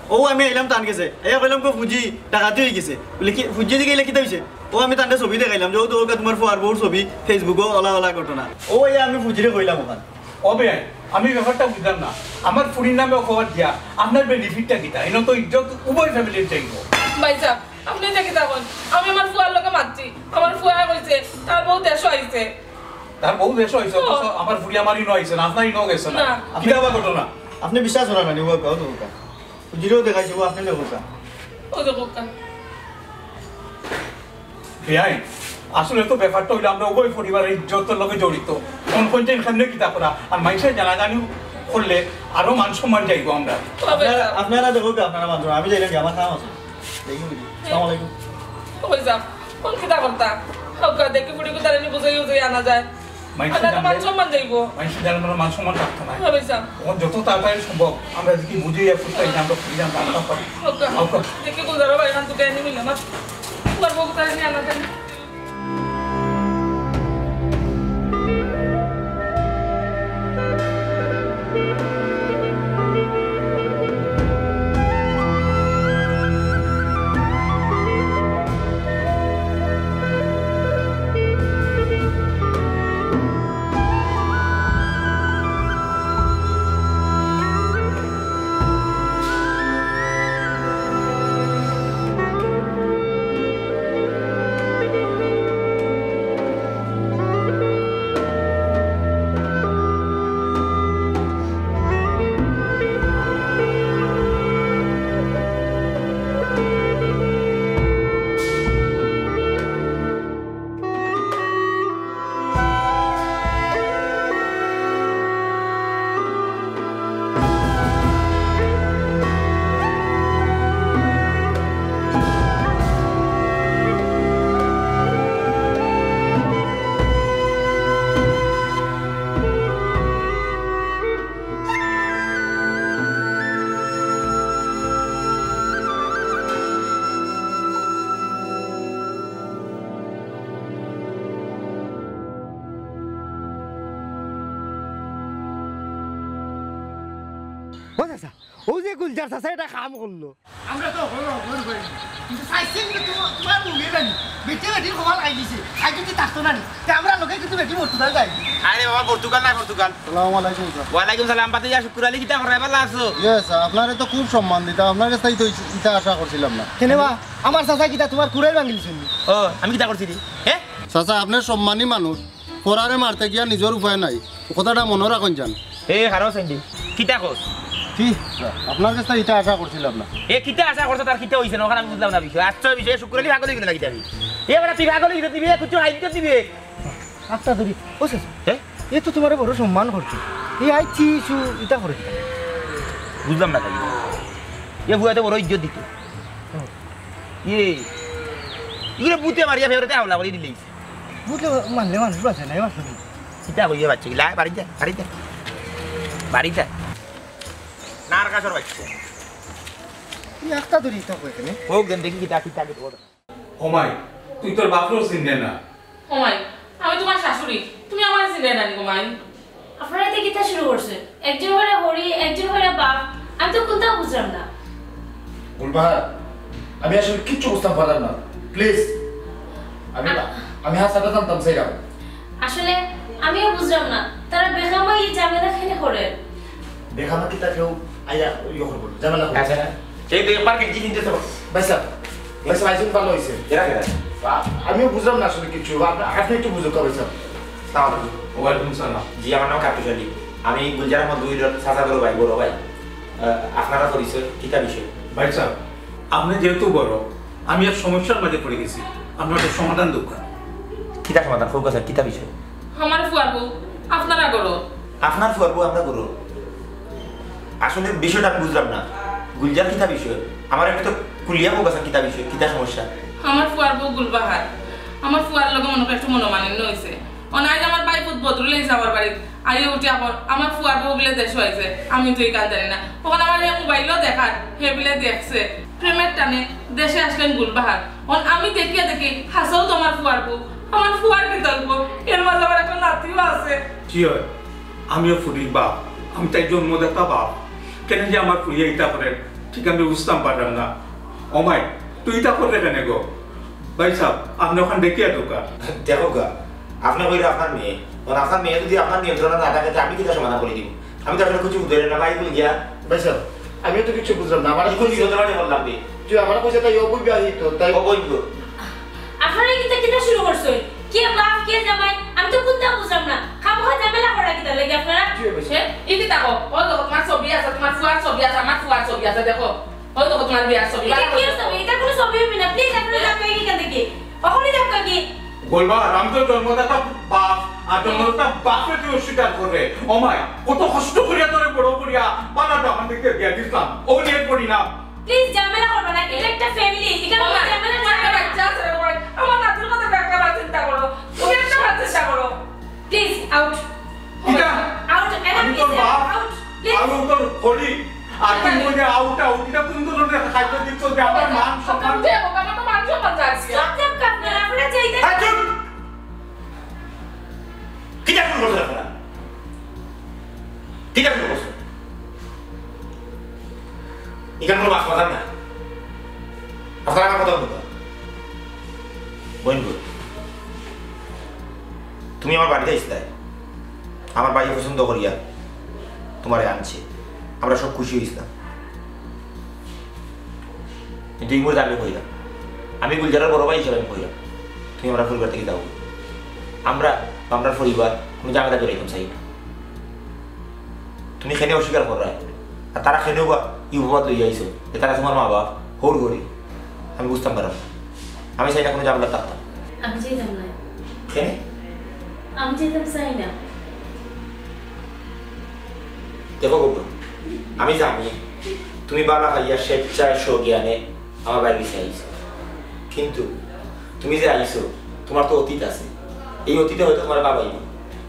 ও আমি আইলাম তান গেছে। আইয়া কইলাম, "গো ফুজি, ডাকাতি অই গেছে।" বুলে, "কি?" ফুজি দিকে আইলে কিতা অইছে? ও আমি তানরে ছবি দেখাইলাম যে, "ও তো ওগা তোমার ফুয়ার বউর ছবি, Facebook-ও অলা অলা ঘটনা।" ও আইয়া আমি ফুজিরে কইলাম অখান। ও বেয়াই, আমি ব্যাপারটা বুঝলাম না। আমার ফুরির নামে খবর দিয়া আপনার benefit-টা কিতা? ইনো তো ইজ্জত উভয় family-র যাইবো। ভাইসাব, আপনে ইটা কিতা কইন? আমি আমার ফুয়ার লগে মাতছি। আমার ফুয়ায় কইছে, তার বউ দেশো আইছে। তার বউ দেশো আইছে, অথচ ও। আমার ফুরি আমার ইনো আইছে না, আপনার ইনো গেছে না। না। কিতা বা ঘটনা? আপনে বিশ্বাস করেন না নি, ও কও তো ওটা। ফুজিরেও দেখাইছি, ও আপনে দেখো কা। ও যে বোকা। বিয়াই, আসলে তো ব্যাপারটা অইলো আমরা উভয় পরিবারের ইজ্জতর লগে জড়িত। কোন কোন যে কেমনে কিতা করা, আর মাইনষে জানাজানি করলে আরো মান সম্মান যাইবো আমরা। তবে আপনারা, আপনারা দেখো কি, আপনারা মান সম্মান, আমি যাইলাম কি, আমার কাম আছে। দেখি বুঝি। আসসালামু আলাইকুম। কই যাও? কোন কিতা করতা? হক্কা দেখি বুড়ি কুতারে নি বুঝাই বুঝাই আনা যায়। মাইনষে আর না তো জানলে, মান সম্মান যাইবো। মাইনষে জানলে আমরা মান সম্মান থাকতো না। হ্যাঁ, ভাইসাব। তখন যত তাড়াতাড়ি সম্ভব আমরা দেখি বুঝে ইয়া করতে, এই যে আমরা ফিরে আমরা আনতাম পারি। হক্কা। হক্কা। দেখি গুলজারও ভাই এখান থেকে এনে মিলে আমার। তোমার বউ তারা নিয়ে আনা যায়। ও চাচা, ও যে গুলজার চাচা, এটা কাম করলো। আমরা তো হলো, হলো, হলো। কিন্তু চাইছে কিন্তু তোমার, তোমার মুখে জানি। বেটে বেটির খবর আই দিছে। আই যদি থাকতো না নি, তে আমরা লোকে কিন্তু বেটি পর্তুগাল যাই। আরে বাবা, পর্তুগাল না, পর্তুগাল। আসসালামু আলাইকুম, স্যার। ওয়ালাইকুম সালাম। বাতি যা শুক্কুর আলী, কিতা করাই, ভালা আছো? ইয়ে, স্যার, আপনারে তো খুব সম্মান দিতাম। আপনার কাছে তো ইটা আশা করছিলাম না। কেনে বা? আমার চাচা কিতা তোমার কুড়াই ভাঙিলছেন নি? ও, আমি কিতা করছি রে? হে? চাচা, আপনি সম্মানী মানুষ। পরারে মারতে গিয়া নিজর উপায় নাই। কথাটা মনো রাখইন যান। এ, হারো সেন্ডি, কিতা কস? কি? আপনার কাছে ইটা আশা করছিলাম না। এ, কিতা আশা করছো, তার কিতা অইছে না, ওখানে আমি বুঝলাম না বিষয়। আচ্ছা, বিষয়ে শুক্কুর আলী পাগল অইগেলে নাকি আমি? এ, বেটা, তুই পাগল অইগেলে দিবে, কুচু হাইতে দিবে। আচ্ছা, ধরি। ও শেষ। এ? এ তো তোমারে বড় সম্মান করছে। এই আইছি, ইসু, ইটা করে দিতা। বুঝলাম না খালি। এ বুয়াতে বড় ইজ্জত দিত। হুম। এ, ইগুলো বুতে মারিয়া ফেরতে হামলা করি দিলেই। বুঝলে মানলে মানুষ বাঁচে না, এবার শুনি। কিতা কইয়া বাচ্চা গিলা, বাড়ি যা, বাড়ি যা। বাড়ি যা। নার কাছর বাচ্চা। তুই একটা দূরই থাকো এখানে। হোক দেন, দেখি কিতা, কিতা, কিতা, কিতা। ও মাই, তুই তোর বাপরেও চিনলে না। ও মাই, আমি তোমার শাশুড়ি, তুমি আমারে চিনলে না নি গো মাই? আপনারা তো কিতা শুরু করছে? একজন হইরা হরি, একজন হইরা বাপ। আমি তো কোনটাও বুঝলাম না। গুলবাহার, আমি আসলে কিচ্ছু বুঝতাম পারলাম না। প্লিজ, আমি, আ- আমি হাসাটা জানতাম চাইলাম। আসলে আমিও বুঝলাম না, তারা বেখামা এই ঝামেলা কেনে করে। বেখামা কিতা কেউ আইয়া ইয়ে করবো, ঝামেলা করবো? আচ্ছা, এই তো একবার কি জিনিস দিতে পারো? ভাই সাহেব, ভাই সাহেব, আইসুন ভালো হইছে। এরা কেরা? আ-, আমিও বুঝলাম না আসলে কিছু। আপ-, আপনি একটু বুঝুক, ভাই সাহেব। সালাম আলাইকুম। ওয়ালাইকুম সালাম। জি, আমার নাম কার্তিক আলী। আমি গুলজার আহমদ দুইর চাচা বড় ভাই, বড় ভাই। আহ, আপনারা পরিচয় কিতা বিষয়? ভাই সাহেব, আপনি যেহেতু বড়, আমি এক সমস্যার মাঝে পড়ে গেছি, আপনার একটা সমাধান দরকার। কিতা সমাধান? কউক্কা স্যার, কিতা বিষয়? আমার ফুয়ার বউ আপনারা করো। আপনার ফুয়ার বউ আমরা করো? আসলে বিষয়টা আমি বুঝলাম না। গুলজার কিতা বিষয়? আমার একটু তো খুলিয়া কউক্কা স্যার, কিতা বিষয়, কিতা সমস্যা? আমার ফুয়ার বউ গুলবাহার, আমার ফুয়ার লগে মনে হয় একটু মনোমালিন্য হইছে। অন আইজ আমার ভাইপুত বদরুল আইছে আমার বাড়িত। আইয়া উঠি আবার আমার ফুয়ার বউ বিলে দেশো আইছে, আমি তো ইখান জানি না। অখন আমার হে মোবাইলও দেখার, হে বিলে দেখছে। প্রেমের টানে দেশে আসলেন গুলবাহার। অন আমি দেখিয়া দেখি, হাছাউ তো আমার ফুয়ার বউ, আমার ফুয়ার কিতা অইবো? এর মাঝে আমার একটা নাতিও আছে। কি হয়? আমিও ফুরির বাপ, আমি তাই জন্মদাতা বাপ। কেনে যে আমার ফুরিয়ে ইতা করের, ঠিক আমি বুঝতাম পারলাম না। ও মাই, তুই ইতা করলে কেনে গো? ভাই সাহেব, আপনি অখান দেখিয়া দেউক্কা। দেখউক্কা, আপনি কইরা আপনার মেয়ে, আর আপনার মেয়ে যদি আপনার নিয়ন্ত্রণে না থাকে, তে আমি কিতা সমাধান করি দিমু? আমি তো আসলে কিছু বুঝলাম না, ভাই, কই গিয়া? ভাই সাহেব, আমিও তো কিছু বুঝলাম না। আমার কি কইছি, বুঝলাম না, বললাম রে। তুই আমার কইছে তাই অবৈবাহিত, তাই অবৈধ। আপনারা কিতা, কিতা শুরু করছইন? কে বাপ, কে জামাই? আমি তো কুন্তা বুঝলাম না। খামোখা ঝামেলা করা কিতার লাগি আপনারা? জি, অবশ্যই। হ্যাঁ? ই কিতা কও? ও দেখো, তোমার ছবি আছে, তোমার ফুয়ার ছবি আছে, আমার ফুয়ার ছবি আছে, দেখো। ওই দেখো তোমার বিয়ার ছবি। এটা কি ছবি? এটা কোনো ছবি হবে না। প্লিজ, আপনারা যান এখান থেকে। অখনই যান কি? গোলবার, আমি তো জন্মদাতা বাপ, আর জন্মদাতা বাপরে তুই অস্বীকার কররে। ও মাই, কত কষ্ট করিয়া তোরে বড় করিয়া পালাটা আমার দিকে বিয়া দিছলাম। ও নিয়ে পড়ি না। প্লিজ, ঝামেলা করবা না। এটা একটা ফ্যামিলি। এখানে কোনো ঝামেলা চলবে না। বাচ্চা আছে রে, আমার নাতির কথা একটা বার চিন্তা করো। তুমি একটা বার চিন্তা করো। Please, out. কিতা? আউট। আমি তোর বাপ, আউট। প্লিজ। আমি তোর খলি। আর তুই কইলে আউট, আউট। এটা কোন ধরনের খাদ্য দিচ্ছ যে আমার মান সম্মান? তুমি যাবো, আমার তো মান সম্মান যাচ্ছে। চুপ থাক আপনারা, আপনারা যাইতে হ্যাঁ, চুপ! কিতা শুরু করছো আপনারা? কিতা শুরু করছো? এখানে কোনো বাস বাজার না। আপনারা আমার কথা বলুন। বইন গো, তুমি আমার বাড়িত আইছলায়, আমার ভাইয়ে পছন্দ করিয়া তোমারে আনছে, আমরা সব খুশি অইছলাম। কিন্তু এই মুহূর্তে আমি কইলাম, আমি গুলজারর বড় ভাই হিসাবে আমি কইলাম, তুমি আমরার পরিবার থাকি যাও। আমরা বা আমরার পরিবার কোনো ঝামেলা জড়াইতাম চাই না। তুমি কেনে অস্বীকার কররায়, আর তারা কেনেউ বা ই অপবাদ লইয়া আইছো যে তারা তোমার মা বাপ, হউর ঘরি। আমি বুঝতাম পারলাম না। আমি চাই না কোনো ঝামেলা থাকতাম। আমি চাইতাম না। কেনে? আমি চাইতাম চাই না। দেখো গো বইন, আমি জানি তুমি বালা পাইয়া স্বেচ্ছায় স্বজ্ঞানে আমার বাড়িত আইছো, কিন্তু তুমি যে আইছো, তোমার তো অতীত আছে। এই অতীতে হয়তো তোমার বাবা নাই,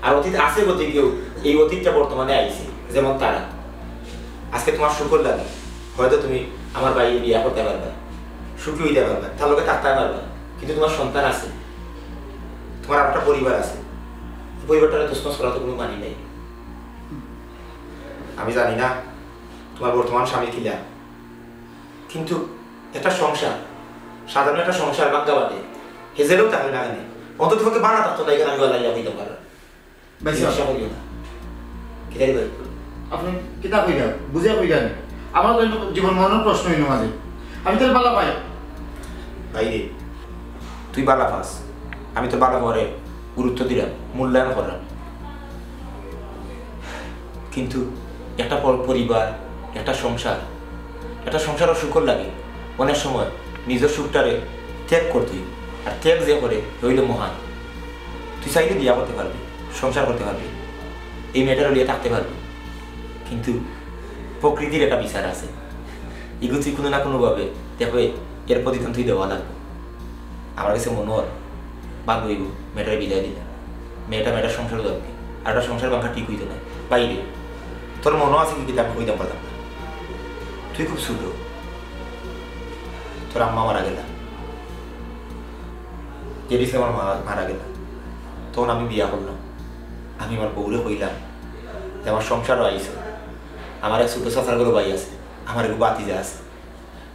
আর অতীত আছে গতিকেউ এই অতীতটা বর্তমানে আইছে। যেমন তারা, আজকে তোমার সুখর লাগে, হয়তো তুমি আমার ভাইরে বিয়া করতে পারবা, সুখী অইতে পারবা, তার লগে থাকতে পারবা, কিন্তু তোমার সন্তান আছে, তোমার একটা পরিবার আছে। পরিবারটারে তছনছ করা তো কোনো মানি নাই। আমি জানি না তোমার বর্তমান স্বামী কিলা, কিন্তু একটা সংসার, সাধারণ একটা সংসার ভাঙ্গা বাদে, হে যেনেউ থাকউক না কেনে, অন্তত পক্ষে বালা থাকতো না, এখানে আমি গলা লাগিয়া কইতাম পারলাম। ভাই সাহেব। হিংসা করিও না। কিতা রে ভাই? আপনি কিতা কইরা? বুঝিয়া কইরা নি? আমার তো জীবন মরণর প্রশ্ন অইলো মাঝে। আমি তো বালা পাই। ভাই রে, তুই বালা পাস। আমি তো বালা পাওয়ারে গুরুত্ব দিলাম, মূল্যায়ন করলাম। কিন্তু একটা পর-, পরিবার, একটা সংসার, একটা সংসারও সুখর লাগে। অনেক সময় নিজর সুখটারে ত্যাগ করতে অয়। আর ত্যাগ যে করে, হে অইলো মহান। তুই চাইলে বিয়া করতে পারবি, সংসার করতে পারবি, এই মেয়েটারে লইয়া থাকতে পারবি, কিন্তু প্রকৃতির একটা বিচার আছে। ইগু তুই কোনো না কোনোভাবে দেখবে, এর প্রতিদান তুই দেওয়া লাগবে। আমার কাছে মনে অর, ভালা অইবো মেয়েটারে বিদায় দিলে। মেয়েটা মেয়েটার সংসার দরকার, আর একটা সংসার ভাঙ্গা ঠিক অইতো নায়। ভাই রে, তোর মনো আছে কি, কিতা আমি কইতাম পারতাম না। তুই খুব ছোট, তোর আম্মা মারা গেলা, যেদিন আমার মা মারা গেলা, তখন আমি বিয়া করলাম। আমি আমার বউরে কইলাম যে আমার সংসারও আইছে, আমার এক ছোট চাচার ঘরো ভাই আছে, আমার এক ভাতিজা আছে,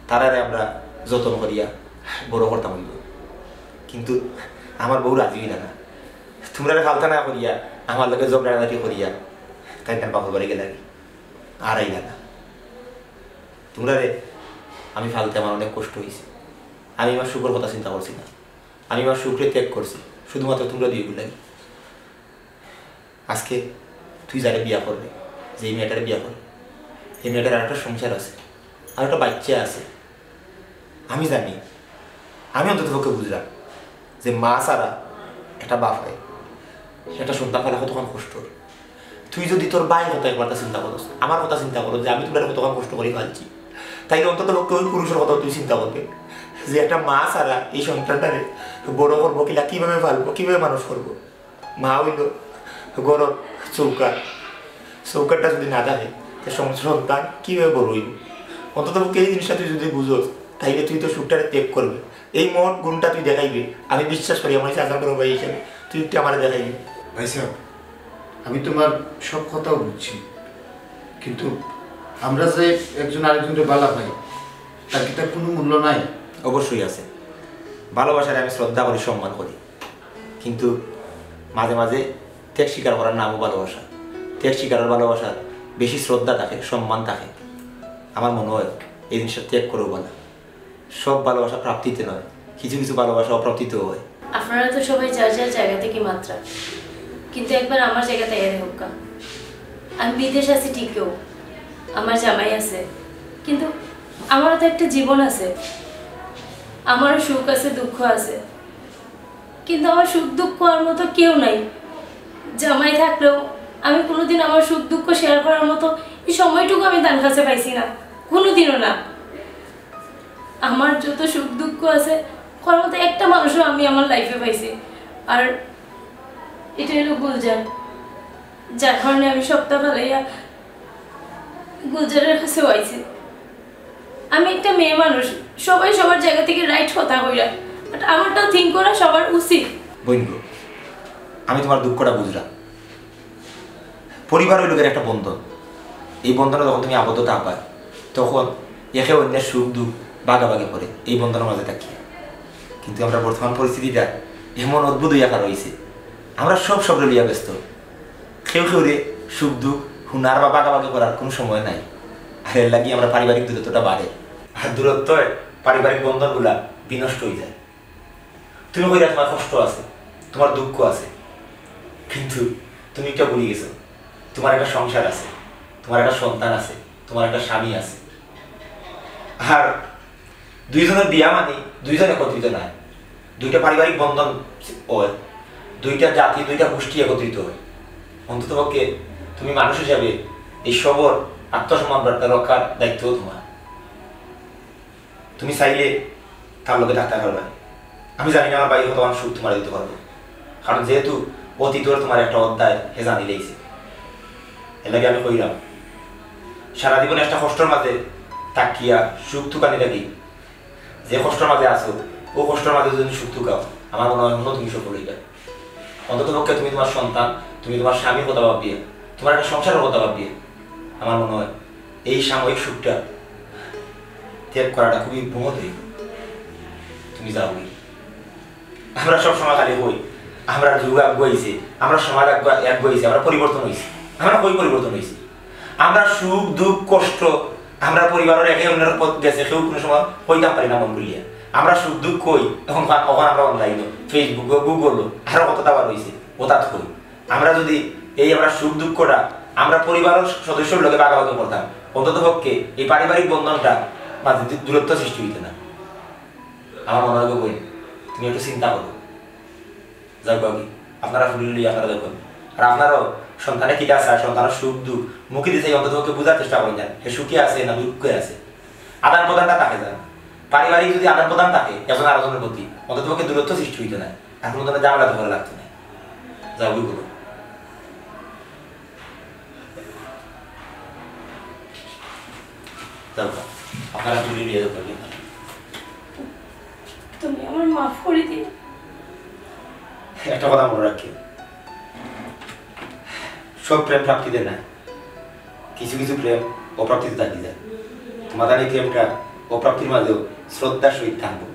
তারারে আমরা যতন করিয়া বড় করতাম অইবো। কিন্তু আমার বউ রাজি অইলা না। তুমরারে ফালতা না করিয়া, আমার লগে ঝগড়াঝাটি করিয়া, তাই তার বাপর বাড়ি গেলাগি, আর আইলা না। তুমরারে আমি ফালতে আমার অনেক কষ্ট অইছে। আমি আমার সুখর কথা চিন্তা করছি না, আমি আমার সুখরে ত্যাগ করছি শুধুমাত্র তুমরা দুইগুর লাগি। আজকে তুই যারে বিয়া করবে, যেই মেয়েটারে বিয়া করবে, এই মেয়েটার আরেকটা সংসার আছে, আরেকটা বাচ্চা আছে। আমি জানি, আমি অন্তত পক্ষে বুঝলাম যে মা ছাড়া একটা বাপ অয়, একটা সন্তান পালা কতখান কষ্টর। তুই যদি তোর ভাইর কথা একবার চিন্তা করস, আমার কথা চিন্তা করস যে আমি তুমরারে কতখান কষ্ট করি পালছি, তাইলে অন্তত পক্ষে ওই পুরুষর কথা তুই চিন্তা করবে যে একটা মা ছাড়া এই সন্তানটারে বড় করবো কিলা, কিভাবে পালবো, কিভাবে মানুষ করবো। মা অইলো ঘরর চৌকাঠ, চৌকাঠটা যদি না থাকে, তে সং-, সন্তান কিভাবে বড় অইবো? অন্তত পক্ষে এই জিনিসটা তুই যদি বুঝস, তাইলে তুই তোর সুখটারে ত্যাগ করবে। এই মহৎ গুণটা তুই দেখাইবে, আমি বিশ্বাস করি আমার চাচার বড় ভাই হিসাবে তুই একটু আমারে দেখাইবে। ভাই সাহেব, আমি তোমার সব কথাও বুঝছি, কিন্তু আমরা যে একজন আরেকজনকে বালা পাই, তার কি তার কোনো মূল্য নাই? অবশ্যই আছে। ভালোবাসারে আমি শ্রদ্ধা করি, সম্মান করি, কিন্তু মাঝে মাঝে ত্যাগ স্বীকার করার নামও ভালোবাসা। ত্যাগ স্বীকারের ভালোবাসার বেশি শ্রদ্ধা থাকে, সম্মান থাকে। আমার মনে হয় এই জিনিসটা ত্যাগ করেও ভালো। সব ভালোবাসা প্রাপ্তিতে নয়, কিছু কিছু ভালোবাসা অপ্রাপ্তিতেও হয়। আপনারা তো সবাই যার যার জায়গা থেকে মাত্রা, কিন্তু একবার আমার জায়গাটা এর হোক। আমি বিদেশ আছি ঠিকও, আমার জামাই আছে, কিন্তু আমারও তো একটা জীবন আছে, আমারও সুখ আছে, দুঃখ আছে, কিন্তু আমার সুখ দুঃখ আর মতো কেউ নাই। জামাই থাকলেও আমি কোনোদিন আমার সুখ দুঃখ শেয়ার করার মতো এই সময়টুকু আমি তার কাছে পাইছি না, কোনোদিনও না। আমার যত সুখ দুঃখ আছে, করার মতো একটা মানুষও আমি আমার লাইফে পাইছি। আর এটা হলো গুলজার, যার কারণে আমি সবটা ফালাইয়া গুলজারের কাছেও আইছি। আমি একটা মেয়ে মানুষ, সবাই সবার জায়গা থেকে রাইট কথা কইরা, বাট আমারটাও থিঙ্ক করা সবার উচিত। বইন গো, আমি তোমার দুঃখটা বুঝলাম। পরিবার হইল গিয়ে একটা বন্ধন। এই বন্ধনে যখন তুমি আবদ্ধ থাকবা, তখন একে অন্যের সুখ দুঃখ ভাগাভাগি করে এই বন্ধনের মাঝে থাকিয়া। কিন্তু আমরা বর্তমান পরিস্থিতিটা এমন অদ্ভুত হইয়া খাড়া হইছে, আমরা সব সবরে লইয়া ব্যস্ত। কেউ কেউরে সুখ দুঃখ হুনার বা ভাগাভাগি করার কোনো সময় নাই। আর এর লাগি আমরা পারিবারিক দূরত্বটা বাড়ে। আর দূরত্বয় পারিবারিক বন্ধনগুলা বিনষ্ট হয়ে যায়। তুমি কইরা তোমার কষ্ট আছে, তোমার দুঃখ আছে, কিন্তু তুমি একটা ভুলি গেছো, তোমার একটা সংসার আছে, তোমার একটা সন্তান আছে, তোমার একটা স্বামী আছে। আর দুইজনের বিয়া মানে দুইজন একত্রিত নয়, দুইটা পারিবারিক বন্ধন হয়, দুইটা জাতি, দুইটা গোষ্ঠী একত্রিত হয়। অন্তত পক্ষে তুমি মানুষ হিসাবে এই সবর আত্মসম্মান রক্ষার দায়িত্ব তোমার। তুমি চাইলে তার লগে থাকতে পারবে। আমি জানি না আমার ভাই কতখান সুখ তোমার দিতে পারবো, কারণ যেহেতু অতীতর তোমার একটা অধ্যায় হে জানি লেইছে। এর লাগি আমি কইলাম, সারা জীবন একটা কষ্টর মাঝে থাকিয়া সুখ তুকানি থাকি, যে কষ্টর মাঝে আছো, ও কষ্টর মাঝে যদি সুখ তুকাও, আমার মনে হয় মনে তুমি সফল হইবে। অন্তত পক্ষে তুমি তোমার সন্তান, তুমি তোমার স্বামীর কথা ভাবিয়ে, তোমার একটা সংসারের কথা ভাবিয়ে, আমার মনে হয় এই সাময়িক সুখটা ত্যাগ করাটা খুবই মহৎ হইব। তুমি যাওগি। আমরা সব সময় খালি কই, আমরা যুগ আগুয়াইছে, আমরা সমাজ আগুয়া- আগুয়াইছে, আমরা পরিবর্তন হইছি। আমরা কই পরিবর্তন হইছি? আমরা সুখ দুঃখ কষ্ট, আমরা পরিবারের একে অন্যের পথ গেছে, কেউ কোনো সময় কইতাম পারি না মন খুলিয়া। আমরা সুখ দুঃখ কই এখন, এখন আমরা অনলাইনে, ফেসবুকে, গুগলে, আরো কত দাবার হইছে, ওটা কই। আমরা যদি এই আমরা সুখ দুঃখটা আমরা পরিবারের সদস্যর লগে ভাগাভাগি করতাম, অন্তত পক্ষে এই পারিবারিক বন্ধনটা মাঝে দূ- দূরত্ব সৃষ্টি হইতো না। আমার মনে হয় গো বইন, তুমি একটু চিন্তা করো। যাও বাকি, আপনারা ফুলি লইয়া আপনারা দেখুন। আর আপনারাও সন্তানে কিতা চায়, সন্তানের সুখ দুঃখ মুখে দিতে অন্তত পক্ষে বোঝার চেষ্টা করেন যান, হে সুখে আছে না দুঃখে আছে। আদান প্রদানটা থাকে যান, পারিবারিক যদি আদান প্রদান থাকে একজন আরেকজনের প্রতি, অন্তত পক্ষে দূরত্ব সৃষ্টি হইতো না, আর কোনো ধরনের ঝামেলা তো করা লাগতো না। যাও ওই বলো। যাও, আপনারা তুলি নিয়ে যাও। তুমি আমার মাফ করে দিও। একটা কথা মনে রাখি, সব প্রেম প্রাপ্তিতে না, কিছু কিছু প্রেম অপ্রাপ্তিতে থাকি যায়। তোমাদের এই প্রেমটা অপ্রাপ্তির মাঝেও শ্রদ্ধার সহিত থাকবো।